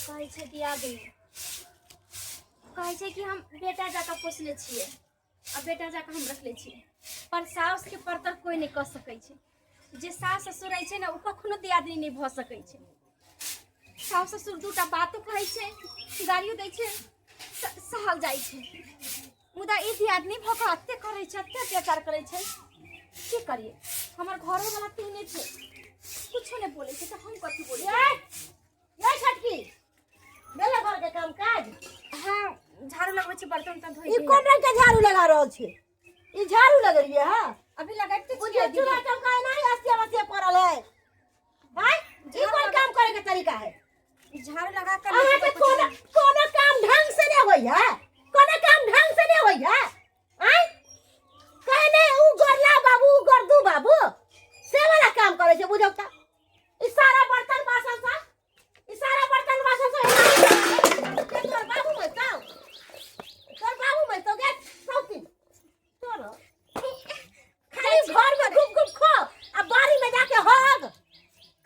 कहै छै दियादनी कहै छै कि हम बेटा जाकऽ पोसने छियै आ बेटा जाकऽ हम रखले छियै, पर साउसके परतर कोइ नहि कऽ सकै छै। जे सास ससुर रहै छै ने, ओ कखनो दियादनी नहि भऽ सकै छै। साउस ससुर दूटा बातो कहै छै, गालियो दै छै, सहल जाइ छै, मुदा ई दियादनी भऽ कऽ एते करै छै, एते अत्याचार करै छै। की करियै? हमर घरोवला तेहने छै, कुछो नहि बोलै छै, तऽ हम कथी बोलियै? ये छोटकी, भेलै घर के काम काज? हाँ, झाड़ू लगबै छी, बर्तन उर्तन धोइ ई कोन रंग के झाड़ू लगा रहल छी? ई झाड़ू लगेलियै है? अभी लगाइते बुझियौ छियै। चूल्हा चौका एना ही हंसिया वसिया पड़ल है। हैं, ई कोन काम करे के तरीका है? झाड़ू लगा कर अहाँ के कोनो कोनो काम ढंग से नहीं होई है, कोनो काम ढंग से नहीं होई है। आय कहे नहीं उ गोरला बाबू, उ गोरदू बाबू से वाला काम करे छै। बुझौ त ई सारा बर्तन बासन सब, ई सारा बर्तन बासन सब एना ही के तोर बाबू मरतौ, तोर बाबू मरतौ गे सौती। तोर खाली घर में घूम घूम खो आ बाड़ी में जाके हग,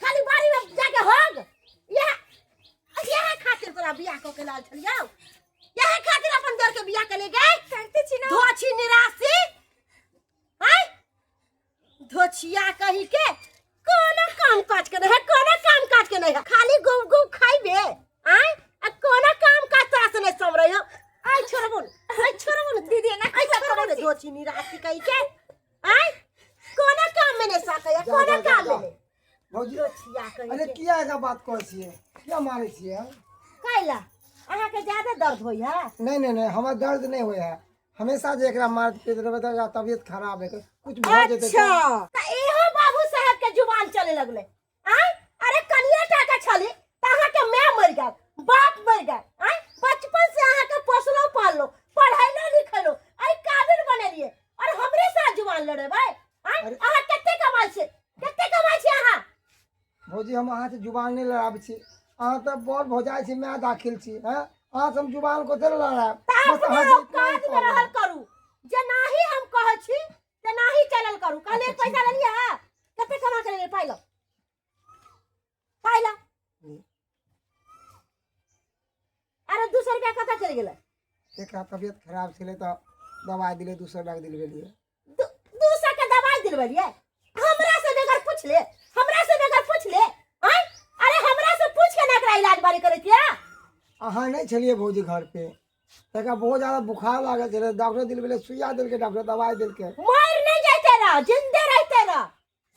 खाली बाड़ी में जाके हग। यह यह खातिर तोरा बियाह कऽ के लाल छलियौ? यह खातिर अपन दर के बियाह के ले गए? करते छी ना। धोछी निराशी हैं, धोछिया कही के, कोनो काम काज के नहीं है, कोनो काम काज के नहीं है, खाली गुम गुम खाइबे। आय, आ कोनो काम काज तोरा से नहीं समरै हो। आय छोड़बो न, आय छोड़बो न। दीदी, एना आय किया छोड़बो करै न। छी? धोछी निराशी कही के, आय कोनो काम में नहीं सकै जा, कोनो जा, जा, काम जा। में नहीं। भौजी, धोछिया कही अरे के। किया एका बात कहै छियै? किया मारै छियै? कैला अहाँके ज्यादा दर्द होइया? नहीं नहीं नहीं, हमर दर्द नहीं होय है। हमेशा जे एकरा मारैत पीटैत रहबै तऽ एकरा तबियत खराब हेतै, कुछ भऽ जेतै। अच्छा, तऽ इहो बाबू साहब के जुबान चले लगले। आय, अरे कनिया टाका छली तऽ अहाँके माय मरि गेल, बाप मरि गेल। आय, बचपन से अहाँके पोसलो पाललो, पढ़ैलो लिखैलो, अरे काबिल बनेलिए, और हमरे साथ जुबान लड़ेबै? आय, अरे- अहाँ कते कमाइ छी? कते कमाइ छी अहाँ? भौजी, हम अहाँसँ जुबान नहि लड़ाबै छी। अहाँ तऽ बड़ भौजाइ छी, माय दाखिल छी। हँ, अहाँसँ हम जुबान कते लड़ायब? तऽ बस अपना अहाँसँ इतना ही औकात में कहलहुँ। रहल करू, जेनाही हम कहै छी तेनाही चलल करू। कहलिए अच्छा, पैसा ठीक। लेलिए है? कते कमा के लेलिए? पाइ लो, पाइ लो। अरे 200 रुपया कतऽ चलि गेलै? एकरा तबियत खराब छलै तऽ दबाइ दिलै, 200 रुपया के दिलबेलियै। 200 के दवाई दिलबेलियै? हमरा से बगैर पूछले, हमरा से बगैर पूछले? आँय, अरे हमरा से पूछ के ना एकरा इलाज बारी करै छियै? अहाँ नहि छलियै भौजी घर पे, तकरा बहुत ज्यादा बुखार लागल छलै, डॉक्टर दिलबेलै, सुइया देलकै डॉक्टर, दबाइ देलकै। मर नहीं जाते रह, जिंदे रहते रह,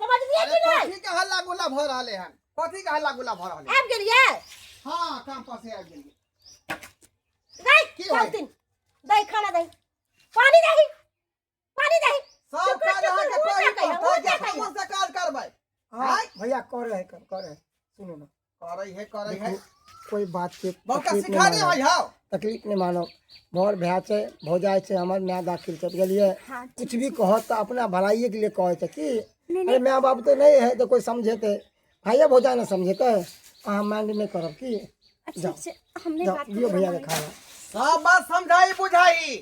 समझलियै अरे कि नहीं? कथी के हल्ला गुल्ला भऽ रहलै हन? कथी के हल्ला गुल्ला भऽ रहलै? आबि गेलियै? हाँ, काम पर से आबि गेलियै। गई की होय? चलतिन दही खाना, दही पानी, दही पानी, दही। सब टुकुर काज टुकुर अहाँके मुँह करी ताकैया, पड़तै मुँह जे ताकैया। हमहूँ से काज करबै। हाँ आँय? भैया, करे है, करे है, सुनू ना। करै है, करै है। देखू, कोई बात के बहुका तकलीफ सिखा नहीं दे मानो, होइ हौ। तकलीफ नहीं मानो। बर भैया छै, भौजाइ छै, हमर माय दाखिल छै, बुझलियै? हाँ। कुछ भी कहत तऽ अपना भलाइए के लिए कहै छै कि अरे माय बाप तऽ नहि है तऽ कोइ समझेतै, भाइये भौजाइ ने समझेतै। अहाँ माइंड नहि करब की। अच्छा, जाओ। ठीक छै, हम नहि जाओ, बात दियौ ककरो भैया के मानै। खाना। सब बात समझाई बुझाई,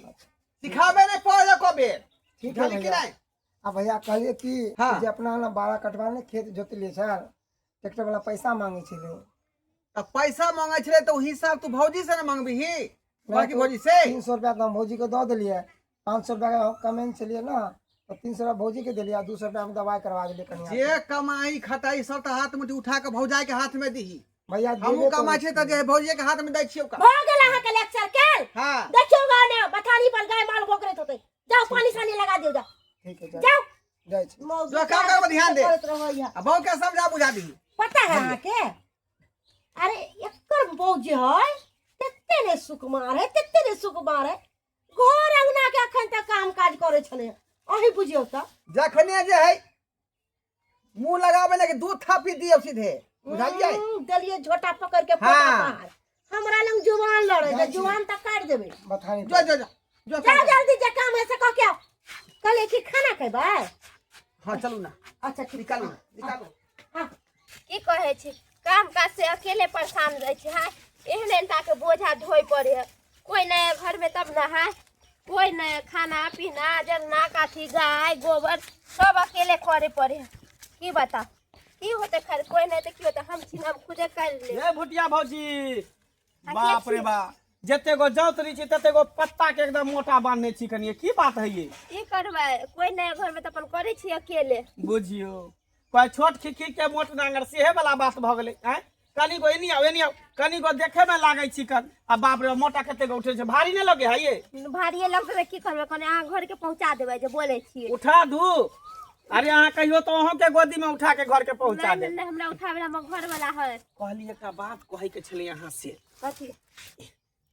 सिखाबे नहीं पड़े एको बेर। ठीक है। बुझलियै कि भैया नहीं? आ भैया, कहलियै कि हाँ। जे अपना ने बारह कटवा ने खेत जोतलियै सर, ट्रैक्टर वाला पैसा मांगे छलै। तऽ पैसा मांगे छलै तऽ ओ हिसाब तू भौजी से ने मांगबिही, बड़की भौजी से। 300 रुपया तऽ हम भौजी के दऽ देलियै, 500 रुपया के कमेने छलियै ने, तऽ 300 रुपया भौजी के देलियै आ 200 रुपया मे दवाइ करवा देलियै कनिया के। जे कमाई खटाई सब तऽ हाथ मुठी उठा के भौजाई के हाथ में दीही। भैया, हमहूँ देबे कमाई करै छियै तऽ जे भौजिये के हाथ में दै छियै ओकरा। भऽ गेल अहाँके लेक्चर केल? हाँ। देखियौ गा ने, बथानी पर गाय माल भोकरैत होतै, जाओ पानी सानी लगा दियौ, जाओ। ठीक है, जाओ। जाइ छी। मौगी जो काम करबै ध्यान दे। करैत रहैया। आ बहू के समझा बुझा दीही। पता है अहाँके? अरे एकर बहू जे है तेते ने सुकुमार है, तेते ने सुकुमार है, घर अंगना के अखन तक काम काज करै छलै। अहीं बुझियौ तऽ। जखने जे है मुंह लगाबे लगे दू थापी दियौ सीधे, बुझलियै? देलियै झोटा पकड़ के पोता। हाँ। बाहर हमरा लग जुबान लड़े जाइ तऽ छी। जुबान तक काटि देबै। बथानी जो जो जो जो। जाओ जल्दी, जे काम है से कह के आओ। कहलियै कि खाना खेबै? हाँ, चलू ना। अच्छा ठीक। निकालू ना, निकालू। हाँ। की कहै छी, काम काज से अकेले परेशान रहै छी। हाँ, एहन एहन टाके बोझा ढोइ पड़े है। कोइ नहि है घरमे तब ने है, कोइ नहि। खाना पीना, जरना काठी, गाय गोबर सब अकेले करे पड़े है। की बताउ, की होतै? खैर, कोइ नहि तऽ की होतै, हम छी ने, हम खुदे कर लेब। ये भुटिया भौजी। बाप रे बा जते गो जाउत रही छी तते गो पत्ता के एकदम मोटा बांधने छी कनिए की बात है ये? की करबै, कोई नहीं घर में तऽ अपन करै छी अकेले। बुझियो कोई छोट खिखी के मोट नांगर सेहे वाला बात भऽ गेलै। आँय कनी गो एनी आउ एनी आउ, कनी गो देखे में लागै छी कन आ बाप रे मोटा कते गो उठे छै, भारी नहि लगे है ये? भारिये लगतै तऽ की करबै, कने अहाँ घर के पहुंचा देबै जे बोलै छी। उठा दू। अरे अहाँ कहियो तो अहूँ के गोदी में उठा के घर के पहुंचा दे। नहीं, हमरा उठावे हमर घर वाला है। कहली एकटा बात कहै के छलै अहाँ से। कथी?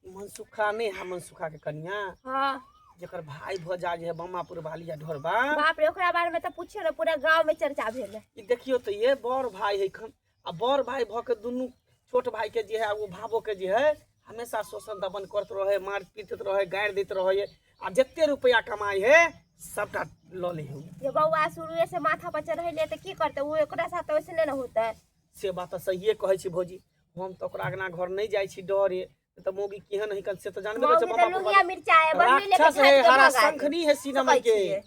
मनसुखा नहीं है, मनसुखा के कनिया। हाँ। जेकर भाई भौजा जे है बमापुर वाली या ढोरबा। बाप रे ओकरा बारे में तो पूछियो ना, पूरा गांव में चर्चा भेल है। ई देखियो तो ये बड़ भाई है खन, आ बड़ भाई भ के दुनू छोट भाई के जे है वो भावो के जे है हमेशा शोषण दमन करत रहे, मार पीटत रहे, गारि दैत रहे, आ जते रुपया कमाई है सबटा ल ले है। जे बौआ शुरुए से माथा पर चढ़ैले त की करते, वो एकरा साथ वैसने न होते। से बात त सहिए कहै छी भौजी, हम त ओकरा अंगना घर नहीं जाइ छी डरे, त मौगी केहन है से त जानबे करै छै। मौगी त मामा लुंगिया मिर्चा है, बन्नी लेके राक्षस है, झाड़ि के हरा भगा दे। शंखनी है सीना सकै के। छियै।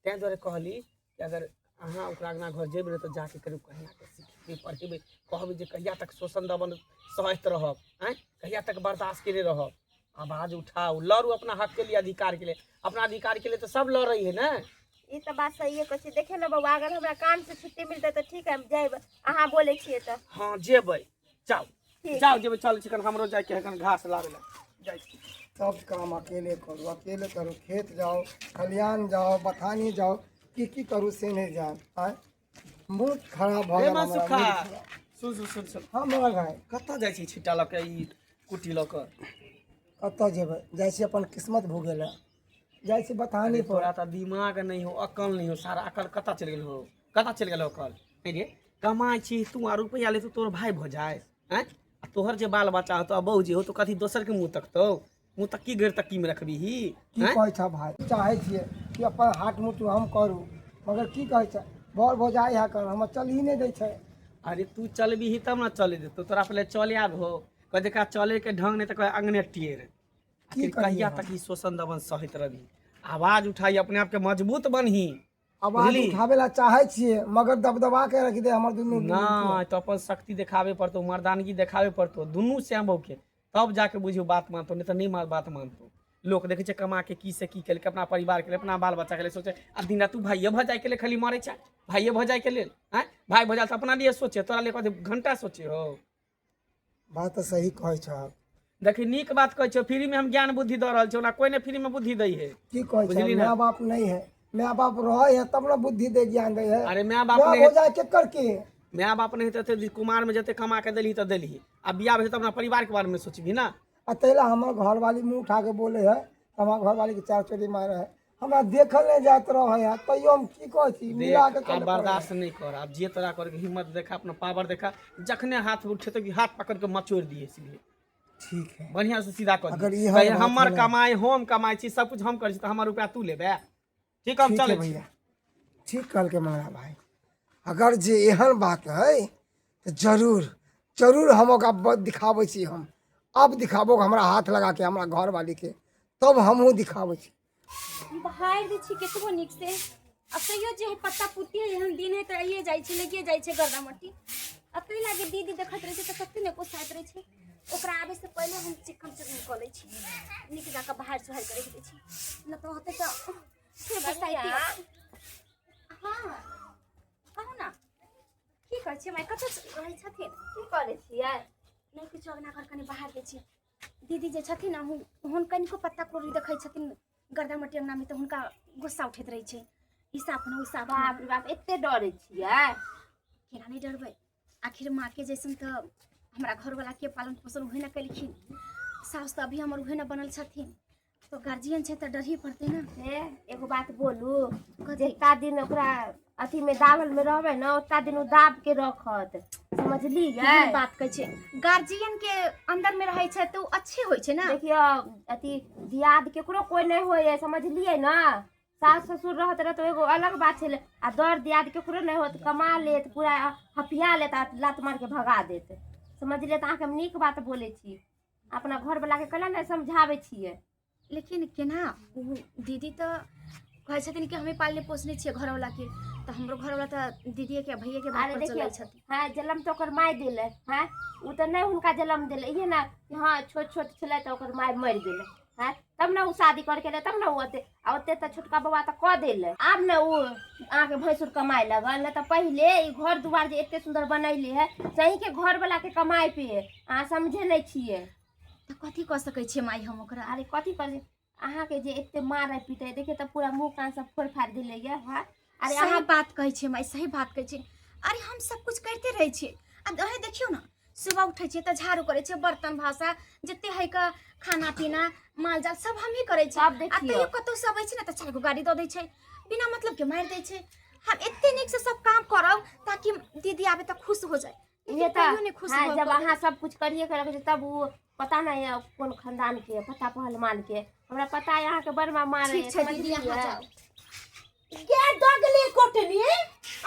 तैं दुआरे कहली कि अगर अहाँ ओकरा अंगना घर जेबै ने तऽ जाके करीब कहिया के सिखेबै पढ़ेबै, कहबै जे कहिया तक शोषण दमन सहैत रहब, आँय कहिया तक बर्दाश्त केने रहब, आवाज उठाउ, लड़ू अपना हक के लिए, अधिकार के लिए। अपना अधिकार के लिए तऽ सब लड़ै है ने। ई तऽ बात सहिए कहै छी। देखियौ ने बौआ, अगर हमरा काम से छुट्टी मिलतै तऽ ठीक है, हम जायब, अहाँ बोलै छियै तऽ। हाँ जेबै, जाउ ठीक। जाउ जेबै, चलै छी कन हमरो जाइके है कन घास लाबै लए जाइ छी। सब काम अकेले करू, अकेले करू, खेत जाओ, खलिहान जाओ, बथानी जाओ, की की करू से नहीं जान। आँय मूड खराब भऽ हे गेल हमरा, मनसुखा, मूड खराब। सुन सुन सुन सुन। हाँ मगर भाई कतऽ जाइ छी छिट्टा लऽ के ई कुट्टी लऽ कऽ? कतऽ जेबै, जाइ छी अपन किस्मत भोगै लए, जाइ छी बथानी पर। तोरा तऽ दिमाग नहीं हो, अकल नहीं हो, सारा अकल कतऽ चलि गेल हो, कतऽ चलि गेल हो अकल? नहीं रे, कमाइ छी तू आ रुपैआ लेतौ तोहर भाई भऽ जाय, आँय आ तोहर जे बाल बच्चा होतौ आ बहू जे होतौ कथी दोसर के मुँह तकतौ, मुँह तक्की गैर तक्की में रखबीही? की कहै छह भाई, चाहै छियै कि अपन हाथ मुठ हम करू, मगर की कहै छै बड़ भौजाइ है कर हमर चल ही नहि दै छै। अरे तू चलबीही तब ने चले देतौ, तोरा पहिले चले आब हो, कह देखा चले के ढंग नहीं तऽ कहे अंगने टेढ़। की आखिर करियै कहिया हम? तक ई शोषण दमन सहैत रहबी? आवाज उठाई, अपने आप के मजबूत बनही। आवाज बुझली? उठाबै ला चाहै छियै मगर दबदबा के रख दे हमर दुनू। ना तो अपन शक्ति देखाबे पड़तो, मर्दानगी देखाबे पड़तो दुनू श्याम बहू के, तब जाके बुझियो बात मानतो, नहीं तऽ नहीं बात मानतो। लोक देखै छै कमा के की से की केलकै अपना परिवार के लिए, अपना बाल बच्चा के लिए सोचे, आ दिन रात तू भाइये भऽ जाय के लिए खाली मरै छै, भाइये भऽ जाय के लेल। आँय भाइ भऽ जाय तऽ अपना लिए सोचे, तोरा लिए कथी घंटा सोचे हो? बात तऽ सही कहै छह। देखी नीक बात कहै छियौ, फ्री में हम ज्ञान बुद्धि दऽ रहल छियौ, ओना कोइ नहि फ्री में बुद्धि दै है। की कहै छै, बुझली ने? माय बाप नहीं है, माय बाप रहै है तब ने बुद्धि दे ज्ञान दै है। अरे माय बाप माय नहीं है, भौजाइ केकर के? माय बाप नहीं तऽ एते कुमार में जते कमा के देलही तऽ देलही, आ बियाह भेल तऽ अपना परिवार के बारे में सोचबही ना। आ ताहि ला हमर घरवाली मुँह उठा के बोले है, हमर घरवाली के चार चोरी मारे है, हमरा देखल नहीं जाइत रहे है, तैयो हम की कहै छी मिला के देख चले आब पड़ै है। बर्दाश्त नहीं कर, आब जे तोरा करके हिम्मत देखा, अपना पावर देखा, जखने हाथ उठेतौ कि हाथ पकड़ के मचोड़ दिए सीधे। ठीक है, बढ़िया से सीधा कर अगर दिए। ई कहिए, बात हमर है ना। कमाई हम कमाई छी, सब कुछ हम करै छी, तऽ हमर रुपया तू लेबे? ठीक हम ठीक है चलै छी भैया, ठीक कहलकै मंगला भाई, अगर जे एहन बात है तऽ जरूर जरूर हम ओकरा दिखाबै छी, हम अब दिखाबो हमरा हाथ लगा के हमरा घरवाली के, तब हमहूँ दिखाबै छी। बहारि दै छी कतबो नीक से, आ तैयो जे है पत्ता पुत्ती है, एहन दिन है तऽ आइए जाइ छै, लगिए जाइ छै गर्दा मट्टी। आ ताहि लागे दीदी देखैत रहै छै तऽ कते ने गुस्साइत रहै छै। ओकरा आबै से पहिले हम चिकन चिकन कऽ लै छी, नीक जाकऽ बहारि सोहारि कऽ राखि दै छी, नहि तऽ होतै तऽ फेर गुस्साइते। हाँ कहू ने, की कहै छियै माय, कतऽ रहै छथिन? की करै छियै? नहि किछु, अङ्गना घर कनि बाहर दै छियै। दीदी जे छथिन ने, हुन कनिको पत्ता कोड़ी देखै छथिन गर्दा मट्टी अङ्गनामे तऽ हुनका गुस्सा उठैत रहै छै, ई साफ न ओ साफ न। बाप रे बाप, एते डरै छियै? केना नहि डरबै, आखिर माँके जैसन तऽ हमरा घरवला के पालन पोषण उहे ने केलखिन, साउस तऽ अभी हमर उहे ने बनल छथिन, तो गार्जियन छै तऽ डरही पड़तै ने। हे एगो बात बोलू? कथी? जितना दिन ओकरा अथी में दाबल में रहबै ने उतना दिन ओ दाब के रखत, समझलियै? केहन बात कहै छै, गार्जियन के अंदर में रहै छै तऽ ओ अच्छे होइ छै ने। देखियौ अथी दियाद केकरो कोइ नहि होइ है, समझलियै ने? सास ससुर रहत रह तऽ एगो अलग बात छलै, आ दर दियाद केकरो नहि होत, कमा लेत पूरा हफिया लेत आ लात मार के भगा देत, समझलियै? तऽ अहाँके हम नीक बात बोलै छी, अपना घरवला के कैला नहि समझाबै छियै? लेकिन केना, ओ दीदी तऽ कहै छथिन कि हमे पालने पोसने छियै घरवला के, तऽ हमरो घरवला तऽ दीदीए के भैये के बात अरे पर देखियौ चलै छथिन। हाँ जन्म तऽ ओकर माय देलै। हाँ ओ तऽ नहि हुनका जन्म देलै, इहे ने कि हाँ छोट छोट छलै तऽ ओकर माय मरि गेलै। हाँ तब ने ओ शादी करके एलै, तब ने ओ ओते आ ओते तऽ छोटका बौआ तऽ कऽ देलै। आब ने ओ अहाँके भैंसुर कमाइ लगल, नहि तऽ पहिले ई घर दुआर जे एते सुन्दर बनैले है सही के घरवला के कमाइ पे है, अहाँ समझे नहि छियै। तऽ कथी कऽ सकै छियै माय हम ओकरा? अरे कथी करै अहाँके जे एते मारै पीटै, देखियौ तऽ पूरा मुँह कान सब फोड़ि फाड़ि देले ये। हाँ अरे सही अहाँ बात कहै छियै माय, सही बात कहै छियै। अरे हम सब कुछ करिते रहै छियै। आ अहें देखियौ ने, सुबह उठै छियै तऽ झाड़ू करै छियै, बर्तन भाषा जते है के खाना पीना माल जाल सब हमही करै छियै। सब आ देखियौ। तैयो कतौ से अबै छै ने तऽ चारि गो गाड़ी दऽ दै छै, बिना मतलब के मारि दै छै। हम एते नीक से सब काम करब ताकि दीदी आबे तऽ खुश हो जाए, इहे लेकिन तऽ कहियो नहि खुश हाँ भऽ जब पबै। अहाँ सब कुछ करिए के रखै छी तब ओ पता नहीं है कोन खानदान के है, पता पहलवान के हमरा पता है अहाँके बड़ मारे। ठीक छै दीदी, अहाँ जाउ। गे दगली कोटनी,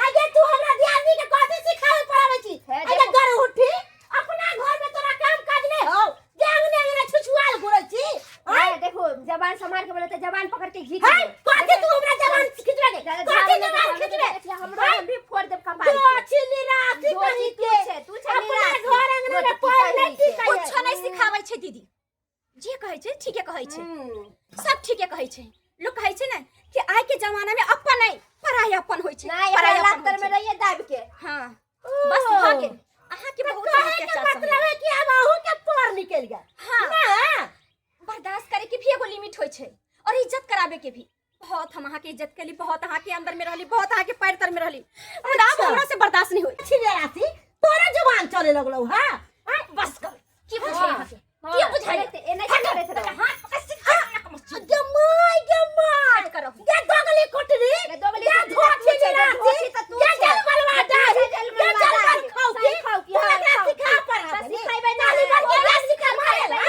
आगे तू हमरा दियादनी के कथी सिखावे पढ़ावे छी? हे आगे देखो। घर उठी अपना घर में तोरा काम काज नहीं हो जे अंगने अंगने छुछुआल घुरै छी? हे देखो, जबान संभाल के बोले तो जबान पकड़ के घींच हे ले। कथी तू हमरा जबान खिचबे? ज्यादा कथी झाड़ू जबान नहीं खिचबे? देखै छियै, हमरो हम भी फोड़ देब कपार तो के। छी निराशी दोषी कहीं तू के। छै, तू छै अपना निराशी। घर अंगना में मोटकी पैर नहीं कहीं के। टिकै। कुछो नहीं सिखाबै छै दीदी, जे कहै छै ठीके कहै छै। सब ठीके कहै छै। लोक कहै छै ने कि आइ के जमाना में अपन नहीं पराया अपन होइ छै। नहीं, पराया एकरा अपन लात होइ में छै। रहिए दाबि के। हाँ बस भऽ गेल, अहाँके बहुत कहे के अत्याचार सहल। मतलब है कि अब अहू के पर निकल गया। हाँ ना बर्दाश्त करे के भी एगो लिमिट होइ छै और इज्जत कराबे के भी। बहुत हम अहाँके इज्जत केली, बहुत अहाँके अंदर में रहली, बहुत अहाँके पैर तर में रहली, मुदा अब हमरा से बर्दाश्त नहीं होई। छी राशि, तोरा जुबान चले लगलौ। हां बस कर, की बुझाई हाँ, अहाँके? हाँ, की बुझाई? एनाहिते करैत रहू। हाथ पकड़ सीधा गे my गे my, हट करहु। गे दगली कोटरी, गे दोगली गे कोटरी, धोछी तू छै, निराशी, धोछी तऽ तू गे छै। जलमलवा गे तू दाही, छै, गे जलमलवा जलमल दाही। खाऊ की, सही खाऊ की, तू हाँ, एकरा खाऊ की। सिखा पढ़ा तऽ देली। सिखेबै नहि, ताली बन के ओकरा सिखा सिखेबै मारे, नहि।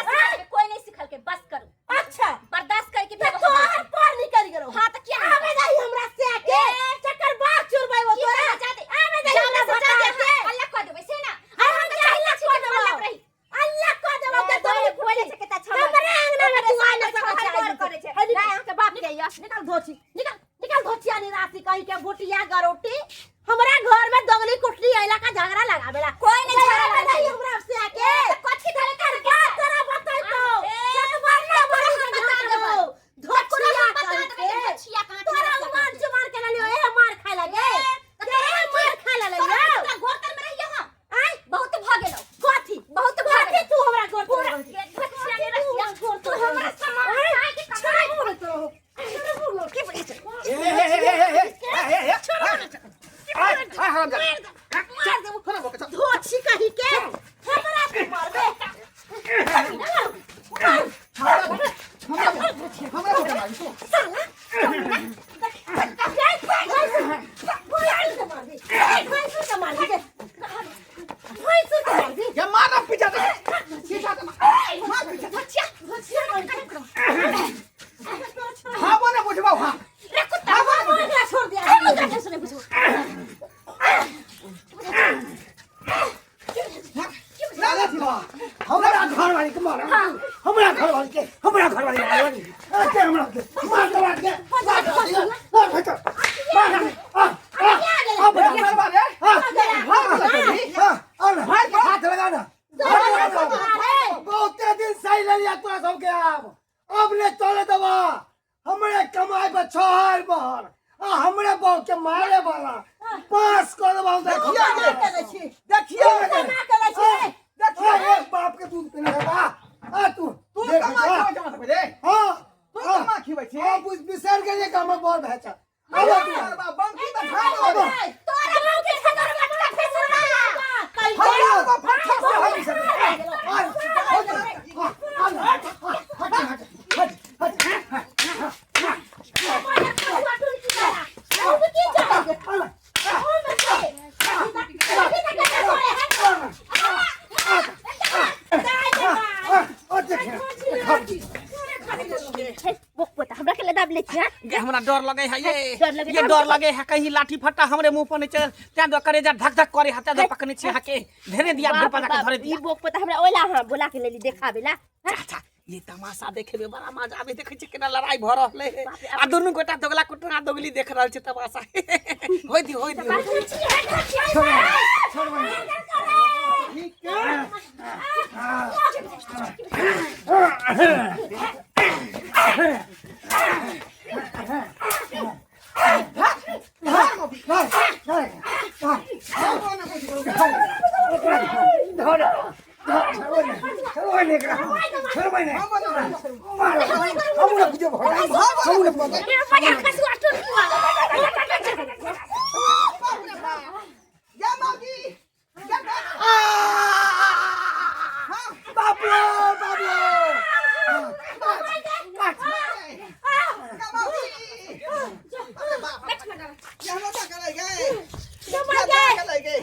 हाँ? कोई नहीं सिखलकै, बस करू। अच्छा बर्दाश्त करे के भी तऽ एगो हद तोहर पर निकल गेलौ। हाँ, तऽ किया आबे दही हमरा से के चक्कर बार चुरबै वो की तोरा। करबै? जा दे। आबे दही जा हमरा दे, जा बता दे, के। अहाँ अल्लाह कह देबै से ना। अरे हम तऽ चाहे चाहै लाख छी कऽ कि देबौ। अल्लाह रही। अल्लाह कऽ देबौ के ए, तोरे बोले छै के तऽ छमक। हमरे अंगना में तू आ ना सकै छहर छै। गोर करै छै। है नहि, अहाँके बाप के यऽ। निकल धोछी, निकल निकल धोछिया निराशी कहीं के भुटिया गरोटी। हमरा घर में दगली कुटली अइला का झगड़ा लगावेला। कोई नहीं झगड़ा आबे लगाबै। दही हमरा से आके। कथी धरे एकर बात तोरा बतैतौ। ए, सत बार ना तोरा बोली हम के बता झाँट देबै। देबौ। धोछिया हम बता कहीं देबै के। कि धोछिया कहाँ के तोरा धोछिया मार चुमार के ललियो, ए मार खाय लगे। ए मार खाय ललियो। तोरा गोर तर में रहिए हम। आय बहुत भऽ गेलौ। कथी? बहुत भऽ कथी गेलौ। तू हमरा गोर पूरा तोड़ै छी? धोछिया ने रहिए। तू हमरा सामान खाय के कमाई की बुझै छै? धोछी कहीं के हमरा तू मारबे। साला रे कुत्ता, छोड़ दिया। सुने बुझू। हमरा घरवाली के मार, हमरा घरवाली के, हमरा घरवाली के मार के, हमरा के मार के, मार के, मार के, मार के, मार के, आ आ आ बता, आ आ आ हाथ लगाना, हाथ लगाना। बहुते दिन सही ले लिया तोरा सबके, आब अब ले चले दबा। हमरे कमाई पर छहर बहर आ हमरे बहू के मारे वाला पास कर देबा। देखिए, देखिए, एक बाप के दूध पीने बा आ तू तू देख, कमा आ, खिबै छै रे? हाँ तू हाँ, कमा खिबै छी? हाँ, बुझ बिसर गेलियै कि हमर बड़ भाय छै। आबो तू। बंकी तऽ खा लेबै। तोरा मुँह के खबर मटका फेसरा। हमरा फट्टा से आ, आ, आ, हट, हट, हट, हट, आ, देख, हे, बोक पोता, हमरा के लदाब ले छी, हाँ? गे हमरा डर लगे है ये। डर लगे ये है। डर लगे है कहीं लाठी फट्टा हमरे मुंह पर नहीं चल, तें दो करेजा धक धक करे है, तें दो पकने छी हके धेने दिया बाप धर रे पका बाप, धरे ई दिया। बोक पोता हमरा ओला हाँ बोला के लेली देखाबे ला। अच्छा ये तमाशा देखे में बड़ा मजा आबे, देखै छै केना लड़ाई भऽ रहलै है आ दुनू गोटा दोगला कुटना दोगली देख रहल छै तमाशा। होय दी, होय दी। जा मौगी जा। बाप रे बाप रे। जा मौगी, अरे बाप, ये हमरा का करे गए, क्या करे गए? जा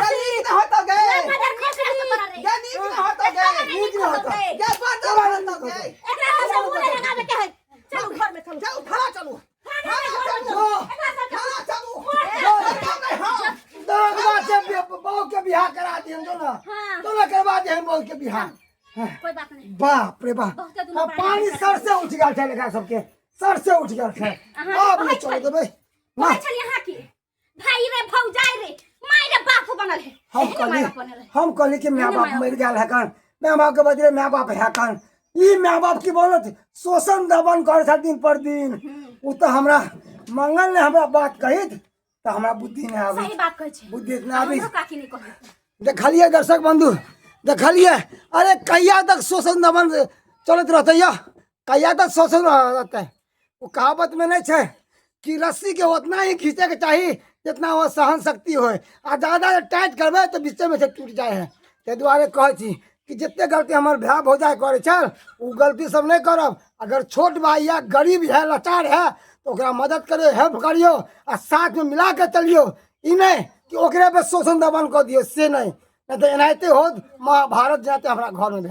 नीक न होतो गए, जा नीक न होतो गए, जा बड़ होतो गए। चलू थाना, चलू थाना, चलू थाना, चलू नहीं। हाँ। दरोगवा से बहू के बियाह करा दिहन जो ना तो ना करवा दिहन बहू के बियाह। कोई बात नहीं। बाप रे बाप। बहुते दुनू आ, प्राणी पानी सर से उठ गेल छै, एकरा सबके सर से उठ गेल छै। अहाँ आब नहि चलै देबै ना। कहै छलियै अहाँ की भाई रे, भौजाई रे, माय रे बाप बनल है। हम एहने कहली माय बाप बनल है। हम कहली कि my एहने बाप माय मरि गेल है कन, my बाप के बदले my बाप है कन। ई my बाप की बोलत शोषण दमन करे छै दिन पर दिन। ओ तऽ हमरा मंगल ने हमरा बात कहित तऽ हमरा बुद्धि नहि आबै। सही बात कहै छै। बुद्धि नहि आबै। हमरो काकी नहि कहै। देखलियै दर्शक बंधु, देखलियै? अरे कहिया तक शोषण दमन चलैत रहतै यौ? कहिया तक शोषण रहतै? ओ कहावत में नहीं छै कि रस्सी के उतना ही खींचे के चाही जितना वो सहन शक्ति होय, आ ज्यादा टाइट करबै तऽ बीचे में से टूट जाइ है। ताहि दुआरे कहै छी कि जते गलती हमर भाय भौजाइ करै छल ओ गलती सब नहि करब। अगर छोट भाई या गरीब है, लाचार है, तऽ ओकरा मदद करियौ, हेल्प करियौ आ साथमे मिला के चलियौ। ई नहि कि ओकरे पे शोषण दमन कऽ दियौ, से नहि। नहि तऽ एनाहिते होत महाभारत जाते हमरा घरमे भेल।